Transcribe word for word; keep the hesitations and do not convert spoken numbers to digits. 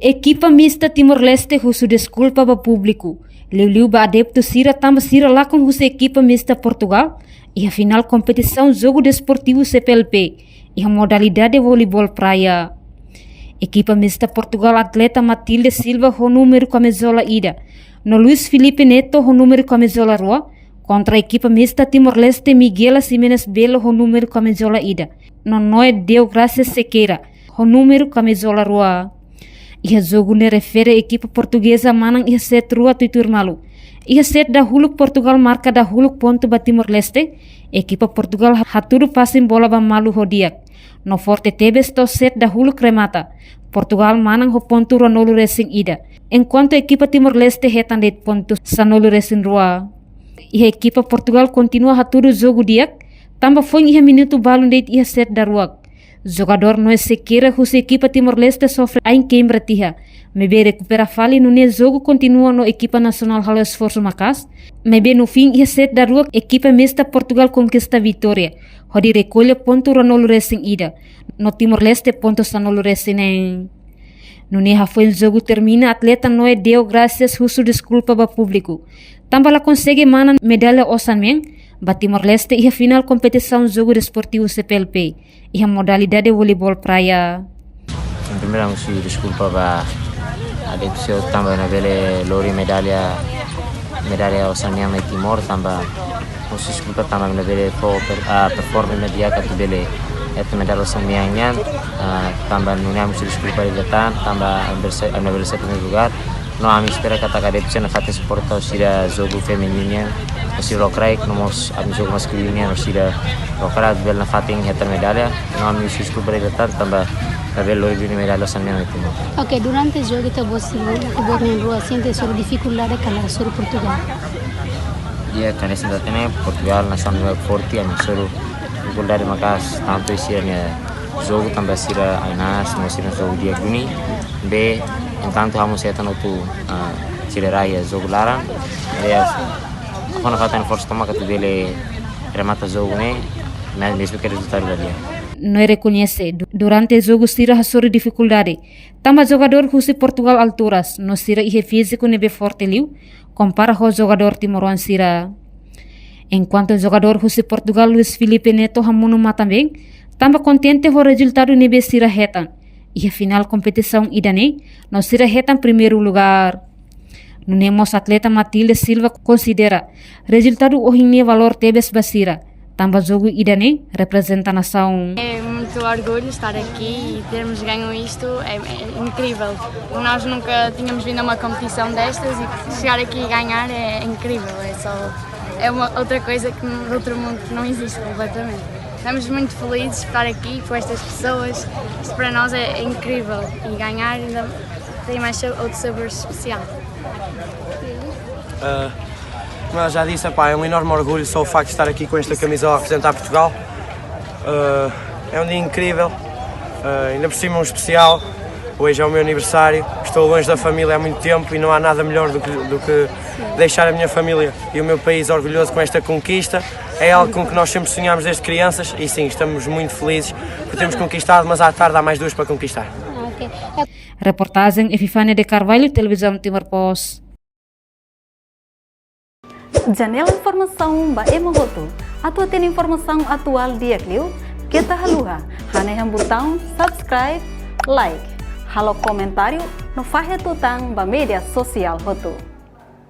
Ekipa mista Timor-Leste husu deskulpa ba públiku, liuliu ba adeptu sira tanba sira lakon husi ekipa mista Portugal iha finál kompetisaun Jogu Desportivu C P L P iha modalidade voleibol praia. Ekipa mista Portugal atleta Matilde Silva ho númeru kamizola ida, no Luis Filipe Neto ho númeru kamizola rua, kontra ekipa mista Timor-Leste Miguela Ximenes Belo ho númeru kamizola ida, no Noé Deogracias Sequeira ho númeru kamizola rua. Iha jogu ne'e refere ekipa portugeza manán iha set rua tuir-tuir malu. Iha set dahuluk Portugal marka dahuluk pontu ba Timor-Leste. Ekipa Portugal hatudu pasin bola ba malu ho di'ak. No forte tebes to'o set dahuluk remata. Portugal manán ho pontu ruanulu resin ida. Enkuantu ekipa Timor-Leste hetan de'it pontu sanulu resin rua. Iha ekipa Portugal kontinua hatudu jogu di'ak, tanba foin iha minutu balun de'it iha set daruak. Jogadór Noé Sequeira husi ekipa Timor-Leste sofre ain keimbra tiha. Maibé rekupera fali nune'e jogu kontinua no ekipa nasionál halo esforsu maka'as. Maibé no fin iha set daruak ekipa mista Portugal konkista vitória, hodi rekolla pontu ruanulu resin ida, no Timor-Leste pontu sanulu resin neen. Nune'e hafoin jogu termina atleta Noé Deogracias husu deskulpa ba públiku, tanba la konsege manán medalla osan-mean ba Timor-Leste iha finál kompetisaun Jogu Desportivu C P L P iha modalidade voleibol praia. Primeiru, ami husu deskulpa ba adeptu sira tanba labele lori medalla, medalla osan-mean mai Timor, tanba husu deskulpa tanba labele fó per-, ah, performance di'ak atu bele hetan medalla osan-mean nian, ah, tanba nune'e ami husu deskulpa di'ak liután, tanba ami bele sai, ami labele sai primeiru lugar. No ami espera katak adeptu sira nafatin suporta sira jogu femininu nian, sira lokraik, no mós ami jogu maskulinu nian, sira lokraik bele nafatin hetan medalla. No ami husu deskulpa di'ak liután tanba labele lori medalla osan-mean mai Timor. Oke, durante jogu ita-boot, ita-boot na'in-rua sente hasoru difikuldade ka lae hasoru Portugal? Iha, hanesan ita hatene Portugal nasaun forte, ami hasoru difikuldade maka'as, tantu iha sira-nia jogu tanba sira ain-aas, no sira jogu di'ak duni. Maibé, entantu, ha'u mós hetan hotu, ah, sira rai iha jogu laran. Maibé, ha'u nafatin esforsu tomak atu bele remata jogu ne'e, mas mezmu ke rezultadu la di'ak. Noé rekoñese, du-, durante jogu sira hasoru difikuldade, tanba jogadór husi Portugal alturas, no sira iha fíziku ne'ebé forte liu, kompara ho jogadór timoroan sira. Enkuantu jogadór husi Portugal Luis Filipe Neto hamonu matan-been, tanba kontente ho rezultadu ne'ebé sira hetan iha finál kompetisaun ida-ne'e, no sira hetan primeiru lugar. Nune'e mós atleta Matilde Silva konsidera rezultadu ohin ne'e valór tebes ba sira, tanba jogu ida-ne'e reprezenta nasaun. É muito orgulho estar aqui e termos ganho isto, é, é incrível. Nós nunca tínhamos vindo a uma competição destas e chegar aqui e ganhar é incrível, é só, é uma outra coisa que no outro mundo que não existe completamente. Estamos muito felizes de estar aqui com estas pessoas, isto para nós é, é incrível e ganhar ainda tem mais sa-, outro sabor especial. Ah, como ela já disse, epá, é um enorme orgulho só o facto de estar aqui com esta camisola a representar Portugal. Ah, é um dia incrível, ah, ainda por cima um especial. Hoje é o meu aniversário, estou longe da família há muito tempo e não há nada melhor do que, do que deixar a minha família e o meu país orgulhoso com esta conquista. É algo com que nós sempre sonhámos desde crianças e sim, estamos muito felizes por termos conquistado, mas à tarde há mais duas para conquistar. Reportajen Epifania de Carvalho, Televizaun Timor Post. Janela informasaun ba ema hotu. Atu hatene informasaun atuál di'ak liu, keta haluha hanehan butaun subscribe, like, halo komentáriu no fahe tutan ba média sosiál hotu.